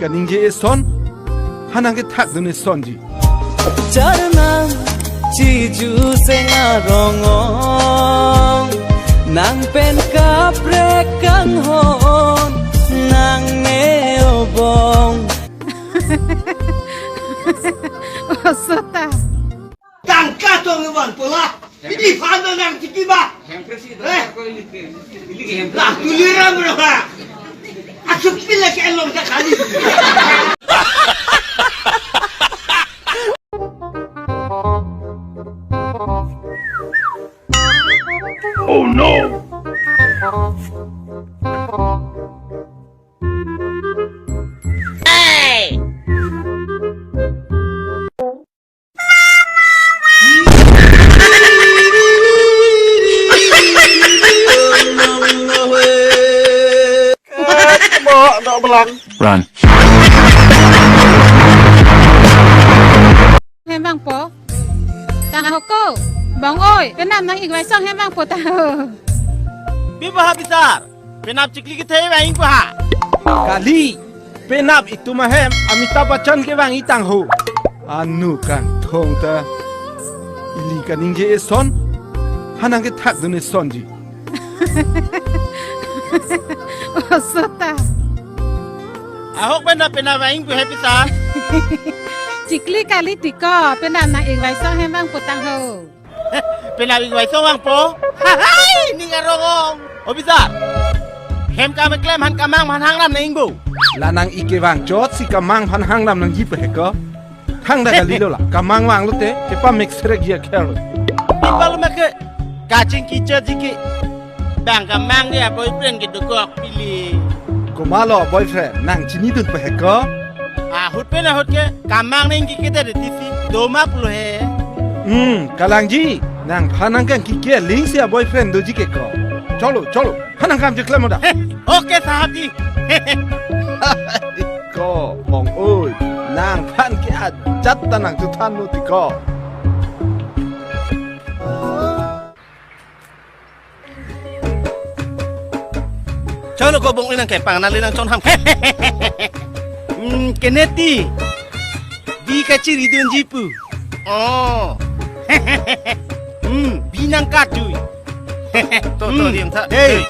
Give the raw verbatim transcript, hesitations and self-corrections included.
Kaningje eson, ha nang kethak dun esonji. Charnang chiju seng arongong, nang pen kaprek kanghon, nang ne obong. Osota. Tangka tong iwan pola. Ini fanda nang tiki ba. Hempresi itu Eh? Ko ini, ini, ini hempresi. Lah, Tuliram berapa? Asuk pila ke elong tak kali. Oh no! Run. Hem vangpo. Tang ahok ko. Bong oi, penap nang-ik vaisong hem vangpo ta ho. Pi ba ha bisar. Penap chikli kethe vang-ikpo ha. Kali. Penap itum ahem Amitabh Bachchan kevang-ik tang ho. Anu kangthong ta. Ili kaningje eson, ha nang kethak dun esonji. Osota. Ahok pen ta penap vang-ikpo he pita. Chikli kali tiko, penap nang-ik vaisong hem vangpo tang ho. Penap-ik vaisong vangpo. Hai, ning arongong. Obisar. Hem kam keklem aphan kamang aphan hangram nang-ikpo. La nang-ik kevang chotsi kamang aphan hangram nangjipo he ko. Thangta kalilo la. Kamang vanglote kepamek serekji akhel. Ipalo make kachingki chotji ke. Bang kamang dia boyfriend kedokok pili. Komatlo boyfriend nang chinidunpo he ko. Ahut pen ahut ke kamang nangkikete de tisi doma pulo he. Hmm, kalangji, nangphan nang kangkike lingsi a-boyfriend doji ke ko. Cholo, cholo, ha nang kam cheklem o da. He, oke sahab ji. Ko, Bong oi, nangphan ke ajat ta nang chuthanlo tiko. Cholo ko Bong oi nang kepang nang le nang chon ham. Hmm, keneti. Bi kachiri dunji pu. Oh. Hmm, bi nang katui. To, to, Hmm. Diam tha. Hey.